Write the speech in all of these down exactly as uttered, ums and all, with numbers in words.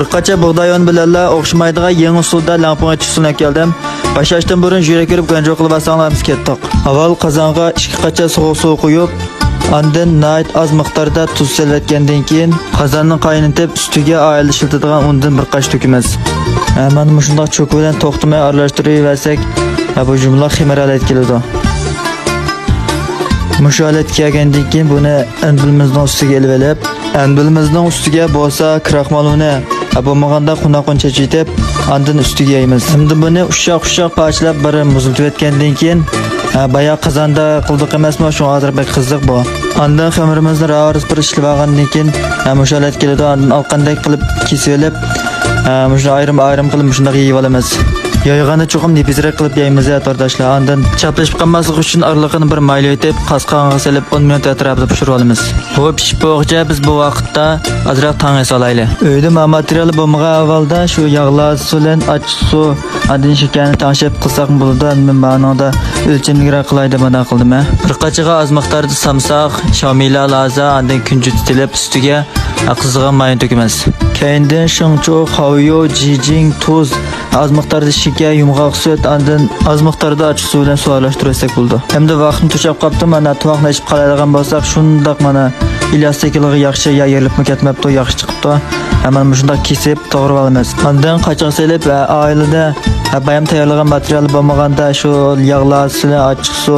بىر قاچا بۇغداي ئۇنى بىلەنلا ئوخشىمايدىغان يېڭى ئۇسۇلدا لەڭپۇڭ ئېچىش ئۇسۇلىنى ئەكەلدىم. باشلاشتىن بۇرۇن يۈرۈك كۆرۈپ گەنجۇ قىلىۋالساڭلار ھەممىسى كەتتۇق. ئاۋۋال قازانغا ئىككى قاچا سوغۇق سۇ قۇيۇپ، ئاندىن ناھايىتى ئاز مىقداردا تۇز سېلىۋەتكەندىن كېيىن، قازاننى قاينىتىپ، ئۈستىگە ئائىلە ئىشلىتىدىغان ئۇندىن بىر قاچا تۆكىمىز. ھە، مانا مۇشۇنداق چوكا بىلەن توختىماي ئارىلاشتۇرۇۋەرسەك، ھە، بۇ جۇمىلا خېمىر ھالەتكە كېلىدۇ. مۇشۇ ھالەتكە كەلگەندىن كېيىن، بۇنى ئەنبىلىمىزنىڭ ئۈستىگە ئېلىۋېلىپ، ئەنبىلىمىزنىڭ ئۈستىگە بولسا كراخمال ئۇنى، ھە، بولمىغاندا قوناق ئۇنى چېچىۋېتىپ، ئاندىن ئۈستىگە يايىمىز. ھەمدە بۇنى ئۇششاق-ئۇششاق پارچىلاپ بىر مۇزلىتىۋەتكەندىن كېيىن، ھە، بايا قازاندا قىلدۇق ئەمەسمۇ، شۇڭا ھازىر بەك قىزىق بۇ. ئاندىن خېمىرىمىزنى راۋۇرۇس بىر ئىشلىۋالغاندىن كېيىن، ھە، مۇشۇ ھالەتكە كېلىدۇ. ئاندىن ئالقاندەك قىلىپ كېسىۋېلىپ، ھە، مۇشۇنى ئايرىم-ئايرىم قىلىپ مۇشۇنداق يېيىۋالىمىز. يايغاندا چوقۇم نېپىزرەك قىلىپ يايمىز، ھە، تورداشلار. ئاندىن چاپلىشىپ قالماسلىقى ئۈچۈن ئارىلىقىنى بىر مايلىۋېتىپ، قاسقانغا سېلىپ ئون مىنۇت ئەتراپىدا پىشۇرۇۋالىمىز. بۇ پىشىپ بولغۇچە بىز بۇ ۋاقىتتا ئازراق تاڭ ئېسىۋالايلى. ئۆيدە ما ماتېرىيال بولمىغان ئەھۋالدا شۇ ياغ لازىسى بىلەن ئاچچىقسۇ، ئاندىن شېكەرنى تەڭشەپ قىلساقمۇ بولىدۇ. مەن مانىڭدا ئۆلچەملىكرەك قىلاي دەپ مانداق قىلدىم، ھە. بىر قاچىغا ئاز مىقداردا سامساق، شاۋمىلا لازا، ئاندىن كۈنجۈت سېلىپ ئۈستىگە قىزىغان ماينى تۆكىمىز. كەينىدىن شېڭچۇ، خاۋيۇ، جىجىڭ، تۇز، ئاز مىقداردا شېكەر، يۇمغاق سۈت، ئاندىن ئاز مىقداردا ئاچچىقسۇ بىلەن سۇ ئارىلاشتۇرۇۋەتسەك بولىدۇ. ئەمدى ۋاقىتمۇ توشۇپ قاپتۇ، مانا تاماقنى ئېچىپ قالايدىغان بولساق، شۇنداق مانا ئېلاستىكىلىقى ياخشى، يا يېرىلىپمۇ كەتمەپتۇ، ياخشى چىقىپتۇ. ھە، مانا مۇشۇنداق كېسىپ توغرىۋالىمىز. ئاندىن قاچىغا سېلىپ، ھە، ئائىلىدە، ھە، بايام تەييارلىغان ماتېرىيالى بولمىغاندا، شۇ ياغ لازىسى، ئاچچىقسۇ،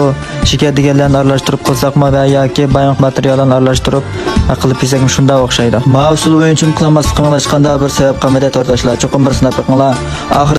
شېكەر دېگەنلەرنى ئارىلاشتۇرۇپ قىلساقمۇ ۋە ياكى بايامقى ماتېرىياللارنى ئارىلاشتۇرۇپ، ھە، قىلىپ يېسەكمۇ شۇنداق ئوخشايدۇ. ماۋۇ ئۇسۇل بويىچە قىلالماسلىقىمغا ھېچقانداق بىر سەۋەب قالمىدى، تورداشلار. چوقۇم بىر سىناپ بېقىڭلار. ئاخىر